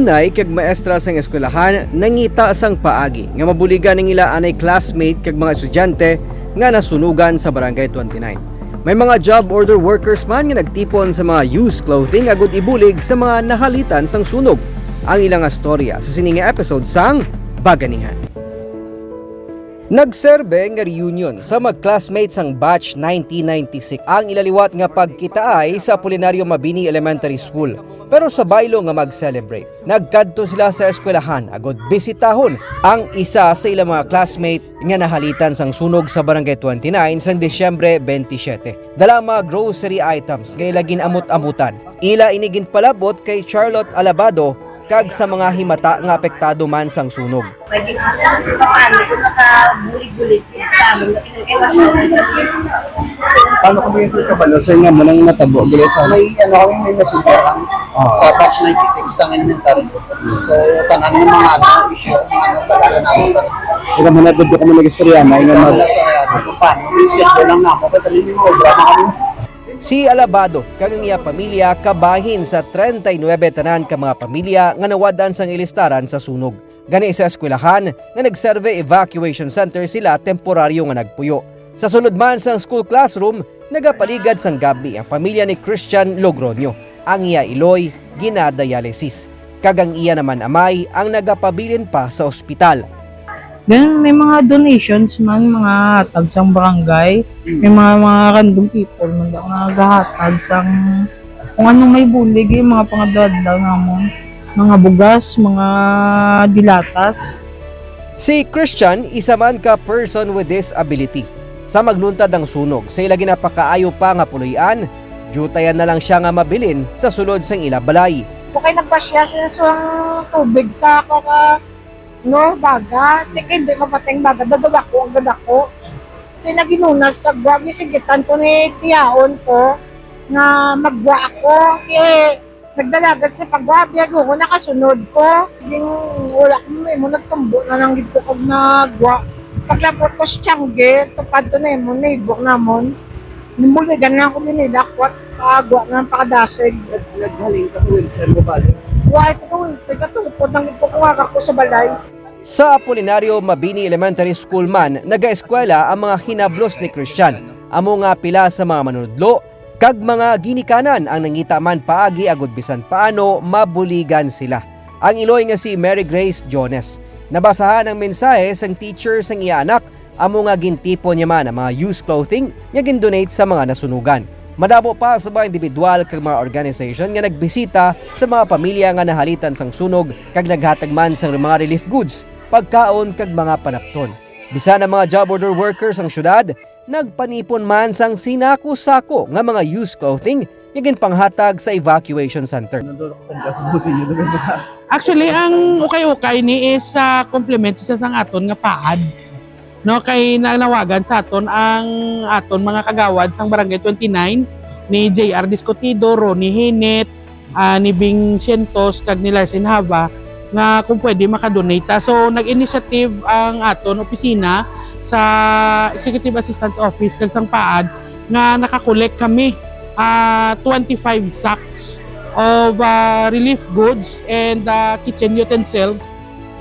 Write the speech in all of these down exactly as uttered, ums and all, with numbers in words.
Nay kag maestra sang eskwelahan nangita sang paagi nga mabuligan ang ila anay classmate kag mga estudyante nga nasunugan sa Barangay twenty-nine. May mga job order workers man nga nagtipon sa mga used clothing agud ibulig sa mga nahalitan sang sunog. Ang ila nga storya sa sini nga episode sang Baganihan. Nagserbe nga reunion sa mga classmates sang batch nineteen ninety-six ang ila liwat nga pagkitaay sa Apolinario Mabini Elementary School, pero sa baylo nga mag-celebrate, nagkadto sila sa eskwelahan agud bisitahon ang isa sa ila mga classmate nga nahalitan sang sunog sa Barangay twenty-nine sang Disyembre twenty-seven. Dala ang mga grocery items nga ila gin-amot-amutan. Ila ini ginpalab-ot kay Charlotte Alabado kag sa mga himata nga apektado man sang sunog. Pwede ko sa paano ko nakabulig-bulig sa amin. Kasi nang ewa siya. Paano kami yung kabalo sa inyo mo nang natabo, Gilson? May ano kami, may messenger kami. Ah. Sa batch ninety-six sang elementary. So, tanan ng mga ano, issue, mga ano, talaga namin. Ikaw mo na, doon kami nag-istorya, may nga mag- Wala sa kaya, ano, paano? Schedule lang namin, ba't alin yung obra na kami? Si Alabado kag ang iya pamilya kabahin sa treinta y nuebe tanan ka mga pamilya nga nawad-an sang ilistaran sa sunog. Gani sa eskwelahan nga nagserve evacuation center sila temporaryo nga nagpuyo. Sa sulod man sang school classroom, nagapaligad sang gab-i ang pamilya ni Christian Logroño. Ang iya iloy ginadialysis, kag ang iya naman amay ang nagapabilin pa sa ospital. Then may mga donations man, mga hatag sang barangay. Mm. May mga, mga random people man daw nga gahatag sang kung anong may bulig, eh, mga pangadadla namon, mga bugas, mga dilatas. Si Christian isa man ka person with disability. Sa magluntad ang sunog sa ila ginapakaayo pa nga puloy-an, diyutayan na lang siya nga mabilin sa sulod sang ila balay. Okay, nagbasya siya sa tubig sa kaka-, no, baga. Ti kay hindi mapating baga, dadadako, dadako. Ti naginunas kag wa, gisigitan ko ni tiyaon ko nga magwa ako. Ti nagdalagan sa pagwa, biyag ko nakasunod ko. Ging wala ko mo, nagtumbo na lang gid ko kag nagwa. Paglabot ko sa tiyangge, tupad to na mo, neighbor namon. Nimuligan na ako, binilak, wat, pagwa na ang pakadasig. Nag-, naghalin ka sa wheelchair mo, bali? Wa, ito ko, wheelchair, katungkod ang ito ko, ko sa balay. Sa Apolinario Mabini Elementary School man, nagaeskwela ang mga hinablos ni Christian. Amo nga pila sa mga manunudlo, kag mga ginikanan ang nangita man paagi agud bisan paano mabuligan sila. Ang iloy nga si Mary Grace Jones, nabasahan ang mensahe sang teacher sang iya anak, amo nga gintipon niya man ang mga used clothing nga gindonate sa mga nasunugan. Madamo pa sa mga individual kag mga organization nga nagbisita sa mga pamilya nga nahalitan sang sunog kag naghatag man sang mga relief goods, pagkaon kag mga panapton. Bisan ang mga job order workers sang syudad, nagpanipon man sang sinako-sako nga mga used clothing nga ginpanghatag sa evacuation center. Actually, ang ukay-ukay ni is, ah, complement sa sang aton nga paad. No, kay nanawagan sa aton ang aton mga kagawad sang Barangay twenty-nine, ni J R Discutido, Ronnie Hinet, ah, ni Bing Cientos, kag ni Larsen Hava, nga kung pwede makadonate ta. So, nag-initiative ang aton opisina sa Executive Assistance Office kag sang paad nga nakakolek kami, ah, twenty-five sacks of, ah, relief goods and, ah, kitchen utensils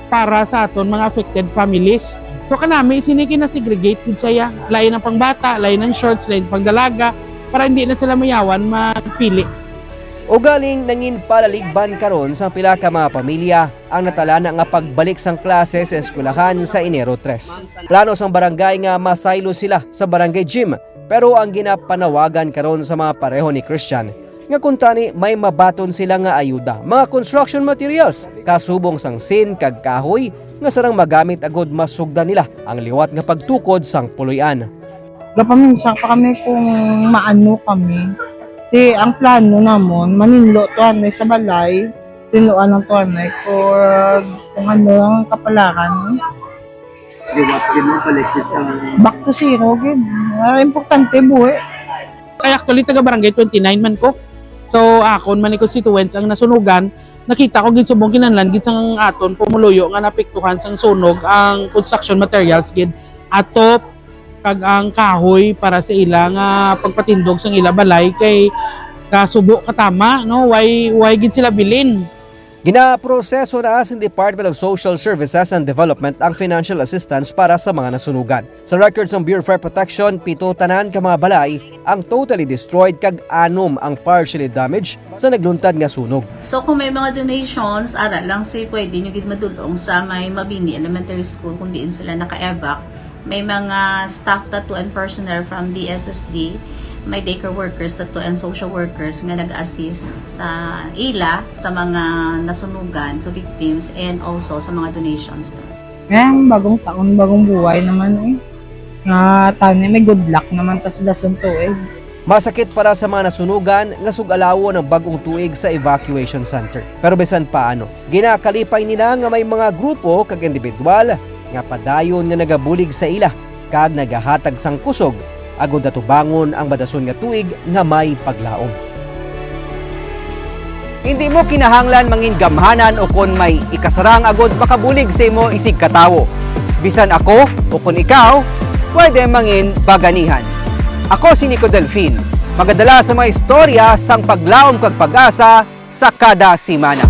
para sa aton mga affected families. So, kanami, sini ginasegregate gid siya. Lain ang pangbata, lain ang shorts, lain pangdalaga, para hindi na sila mayawan magpili. Ugaling nangin palaligban karon sang pila ka mga pamilya ang natalana nga pagbalik sang klase sa eskwelahan sa Enero tres. Plano sang barangay nga masaylo sila sa barangay gym, pero ang ginapanawagan karon sa mga pareho ni Christian nga kuntani may mabaton sila nga ayuda, mga construction materials, kasubong sang sin kag kahoy nga sarang magamit agud masugdan nila ang liwat nga pagtukod sang puloy-an. Gapaminsa pa kami kung maano kami. Ti ang plano namon, maninlo to anay sa balay, tinuan ang tuanay for kung ano ang kapalaran. Liwat gid mo, balik gid sa back to zero gid. Ah, importante buhi. Kaya actually, taga Barangay twenty-nine man ko. So, akon man ni constituents ang nasunugan. Nakita ko gid subong kinahanglan gid sang aton pumuluyo nga naapektuhan sang sunog ang construction materials gid. Atop kag ang kahoy para sa ila nga pagpatindog sang ila balay kay kasubo katama, no? Why, why gid sila bilin? Ginaproseso na sa Department of Social Services and Development ang financial assistance para sa mga nasunugan. Sa records ng Bureau of Fire Protection, pito tanan ka mga balay ang totally destroyed kag anom ang partially damaged sa nagluntad nga sunog. So kung may mga donations, ara lang si pwede nyo gid madulong sa may Mabini Elementary School kung diin sila naka-evac. May mga staff tattoo and personnel from D S S D, may daycare workers tattoo and social workers nga nag-assist sa ila sa mga nasunugan, sa victims, and also sa mga donations. Ngayong bagong taon, bagong buhay naman eh. Nga tani, may good luck naman tas dason tuig. Masakit para sa mga nasunugan nga sug-alawon ang bag-ong tuig sa evacuation center. Pero bisan paano, ginakalipay nila nga may mga grupo kag individual nga padayon nga nagabulig sa ila kag nagahatag sang kusog agod atubangon ang madason nga tuig nga may paglaom. Hindi mo kinahanglan mangin gamhanan o kon may ikasarang agod makabulig sa imo isig katawo. Bisan ako o kon ikaw, pwede mangin baganihan. Ako si Nico Delfin. Magadala sa mga istorya sang paglaom kag pag-asa sa kada semana.